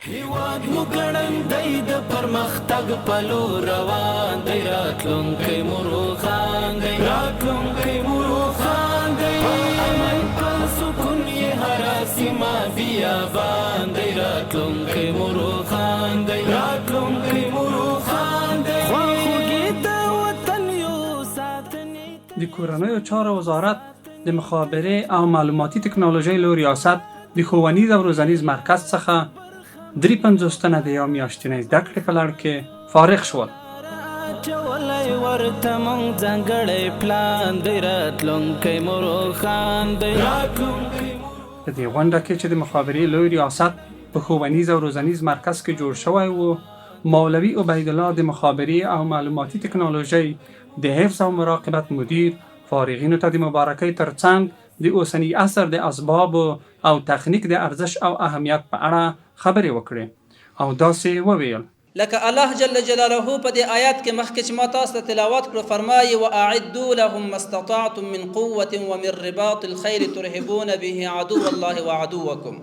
هیواد مو ګړندی د پرمختګ په لور روان دی، راتلونکی مو روښان دی، راتلونکی مو روښان دی. په امن په سکون یې هره سیمه بیابان دی، راتلونکی مو روښان دی، راتلونکی مو روښان دی. خواخوږي د وطن یو ساتنې. د کورنیو چارو وزارت د مخابرې او معلوماتي تکنالوژۍ له ریاست د ښوونیز او روزنیز مرکز څخه 53 تنه د یو میاشتنۍ زده کړې په لړ کې فارغ شول. اچولی ورته مونږ ځانګړی پلان دی، راتلونکی مو روښان دی، راتلونکی. په دې غونډه کې چې د مخابرې لوی ریاست په ښوونیز او روزنیز مرکز کې جوړ شوی و، مولوي عبیدالله د مخابرې او معلوماتي تکنالوژۍ د حفظ او مراقبت مدیر فارغینو ته د مبارکۍ ترڅنګ د اوسني عصر د اسبابو او تخنیک د ارزش او اهمیت په اړه خبرې وکړې او داسې یې وویل. لکه الله جل جلاله په دې آیت کې مخکې چې ما تاسو ته تلاوت کړو فرمایي واعدوا لهم ما استطعتم من قوة ومن رباط الخيل ترهبون به عدو الله وعدوکم.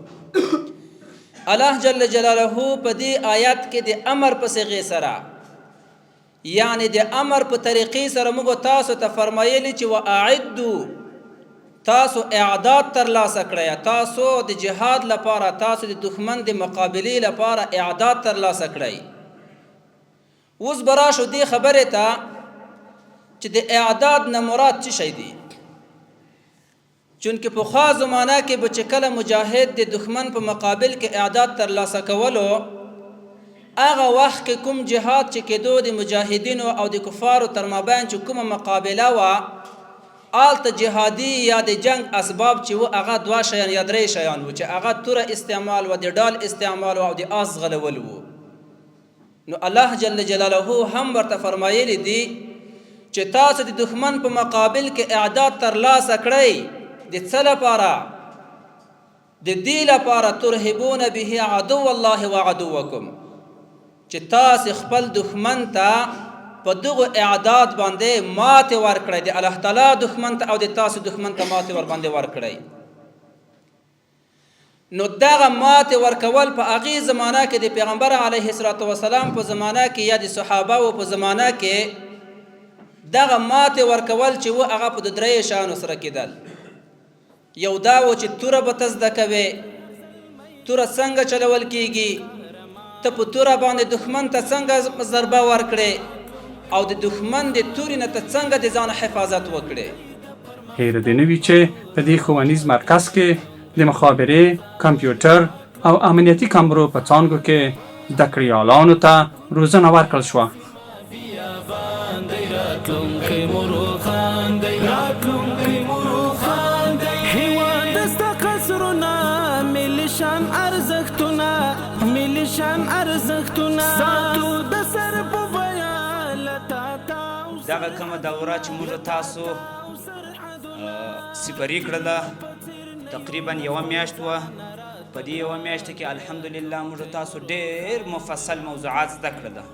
الله جل جلاله په دې آیت کې د امر په صیغې سره، یعنی د امر په طریقې سره موږ تاسو ته فرمایلی چې واعدوا، تاسو اعداد ترلاسه کړئ، تاسو د جهاد لپاره، تاسو د دښمن د مقابلې لپاره اعداد ترلاسه کړئ. اوس به راشو دې خبرې ته چې د اعداد نه مراد څه شی دی. چونکه پخوا زمانه کې به چې کله مجاهد د دښمن په مقابل کې اعداد ترلاسه کولو، هغه وخت کې کوم جهاد چې کېدو د مجاهدینو او د کفارو تر مابین چې کومه مقابله وه، هلته جهادي یا د جنګ اسباب چې وو هغه دوه شیان یا درې شیان وو، چې هغه توره استعمال وه، د ډال استعمال وه او د آس ځغلول وو. نو الله جل جلاله هم ورته فرمایلی دي چې تاسو د دښمن په مقابل کې اعداد ترلاسه کړئ. د څه لپاره؟ د دې لپاره ترهبون به عدو الله وعدوکم، چې تاسو خپل دښمن ته په دغو اعداد باندې ماتې ورکړئ، د الله تعالی دښمن ته او د تاسو دښمن ته ماتې ورباندې ورکړئ. نو دغه ماتې ورکول په هغې زمانه کې د پیغمبر علیه الصلاة والسلام په زمانه کې یا د صحابه و په زمانه کې دغه ماتې ورکول چې و هغه په د درېیو شیانو سره کېدل. یو دا و چې توره به ته زده کوې، توره څنګه چلول کیږي، ته په توره باندې دښمن ته څنګه ضربه ورکړې او د دښمن د تورې نه ته څنګه د ځان حفاظت وکړې. هېره دې نه وي چې په دې ښوونیز مرکز کې د مخابرې، کمپیوټر او امنیتي کمرو په څانګو کې زده کړیالانو ته روزنه ورکړل شوه. بیابان دی، راتلونکی مو روښان دی، راتلونکی مو روښان دی. هیواد ستا قصرونه، ملي شان ارزښتونه، ملي شان ارزښتونه ساتو د سر په بیه له تا تاو. دغه کومه دوره چې موږ تاسو سپري کړله تقریبا یوه میاشت وه. په دې یوه میاشت کې الحمدلله موږ تاسو ډېر مفصل موضوعات زده کړله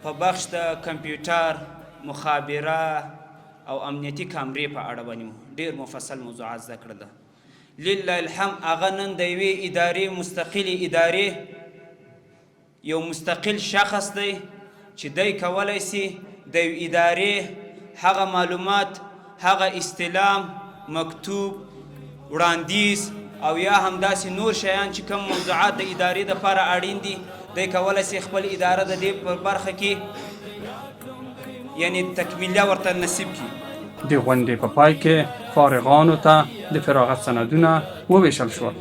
په بخش د کمپیوټر، مخابره او امنیتي کامرې په اړه باندې مو ډېر مفصل موضوعات زده کړله. لله الحمد هغه نن د یوې ادارې، مستقلې ادارې یو مستقل شخص دی چې دی کولی سي د یو ادارې هغه معلومات، هغه استلام، مکتوب، وړاندیز او یا هم داسې نور شیان چې کوم موضوعات د ادارې دپاره اړین دي، دی کولی سي خپل اداره د دې په برخه کې یعنی تکمیلیه ورته نصیب کړي. د غونډې په پای کې فارغانو ته د فراغت سندونه وویشل شول.